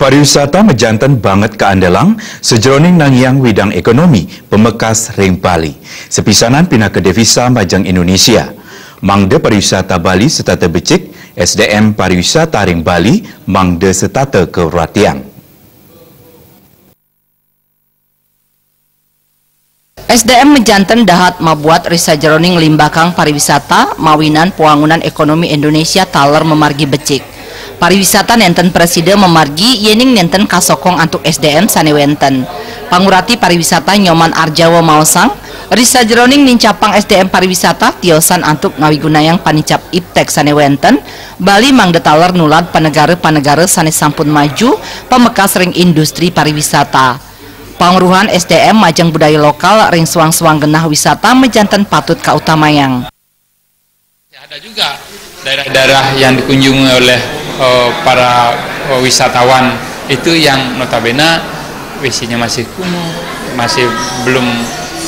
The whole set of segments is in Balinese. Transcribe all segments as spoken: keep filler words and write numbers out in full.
Pariwisata majanten banget kaandelang sajeroning nangiang widang ekonomi pamekas ring Bali. Sapisanan pinaka devisa majeng Indonesia. Mangda pariwisata Bali setata becik, S D M pariwisata ring Bali mangda setata kauratiang. S D M majanten dahat mabuat ri sajeroning nglimbakang pariwisata, mawinan pawangunan ekonomi Indonesia taler mamargi becik. Pariwisata nenten prasida mamargi yening nenten kasokong antuk S D M sane wenten. Pangurati pariwisata Nyoman Arjawa maosang, ri sajeroning nincapang S D M pariwisata tiosan antuk ngawigunayang panicap iptek sane wenten, Bali mangda taler nulad panegara-panegara sane sampun maju pamekas ring industri pariwisata. Pangruhan S D M majeng budaya lokal ring suang-suang genah wisata majanten patut kautamayang. Ada juga daerah-daerah yang dikunjungi oleh, eh, para, eh, wisatawan itu yang notabene W C-nya masih kumuh, masih belum,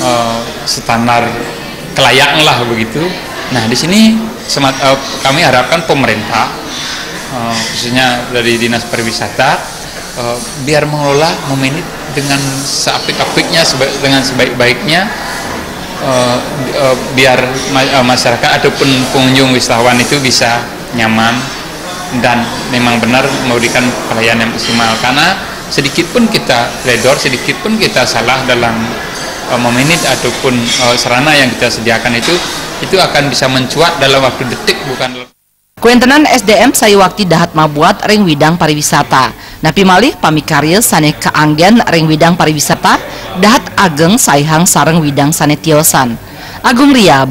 eh, standar kelayakan lah begitu. Nah, di sini semat-, eh, kami harapkan pemerintah, eh, khususnya dari Dinas Pariwisata, eh, biar mengelola, memanage dengan seapik-apiknya, seba-, dengan sebaik-baiknya, eh, eh, biar ma-, eh, masyarakat ataupun pengunjung wisatawan itu bisa nyaman dan memang benar memberikan pelayanan yang maksimal. Karena sedikit pun kita teledor, sedikit pun kita salah dalam, eh, memanage ataupun, eh, sarana yang kita sediakan itu, itu akan bisa mencuat dalam waktu detik, bukan dalam Kawentenan S D M sayuakti dahat mabuat ring widang pariwisata. Napi malih pamikarya sane kaanggen ring widang pariwisata dahat ageng saihang sareng widang sane tiosan. Agung Ria,